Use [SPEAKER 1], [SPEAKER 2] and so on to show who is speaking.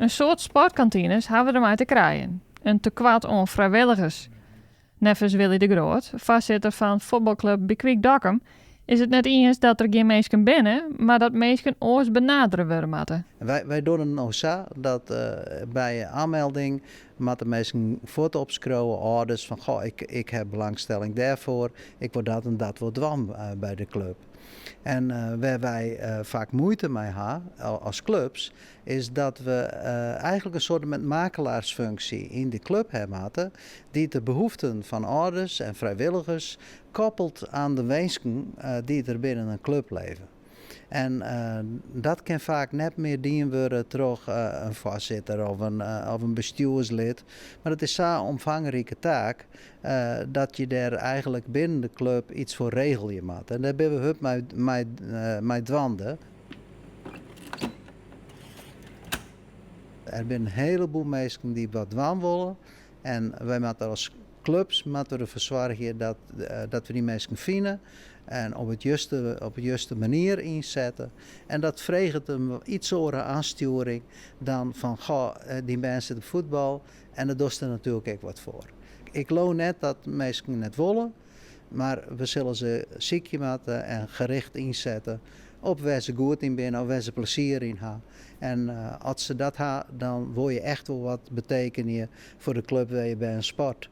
[SPEAKER 1] In soad sportkantines hawwe dermei te krijen, in tekoart oan frijwilligers. Neffens Willy de Groot, foarsitter fan fuotbalklup Be Quick Dokkum, is it net iens dat der gjin minsken binne, mar dat minsken oars benadere wurde moatte.
[SPEAKER 2] Wy dogge it no sa dat by oanmelding moatte minsken fuort opskriuwe, âlders, fan goh, ik ha belangstelling dêrfoar, ik wol dat en dat wol dwaan by de klup. En wêr wy faak muoite mei ha as klups, is dat we eigenlik in soarte met makelaarsfunksje yn de klup ha moatte, dy't de behoeften fan âlders en frijwilligers koppelt aan de winsken dy't der binnen in klup leve. En dat kin faak net mear dien wurde troch in foarsitter of in bestjoerslid, mar it is sa'n omfangrike taak dat je dêr eigenlik binnen de klup iets foar regelje moatte. En dêr binne we hurd mei dwaande. Der binne in heleboel minsken dy't wat dwaan wolle en wy moatte as klups moatte derfoar soargje dat we dy minsken fine en op it juste, op de juste manier ynsette. En dat freget in iets oare oanstjoering dan fan goh, dyn bern sit op fuotbal en dêr dochst der natuerlik ek wat foar. Ik leau net dat minsken net wolle, mar we sille se sykje moatte en gericht ynsette op wêr se goed yn binne of wêr se plezier yn ha. En as se dat ha, dan wol je echt wol wat betekenje foar de klup wêr je bern sport.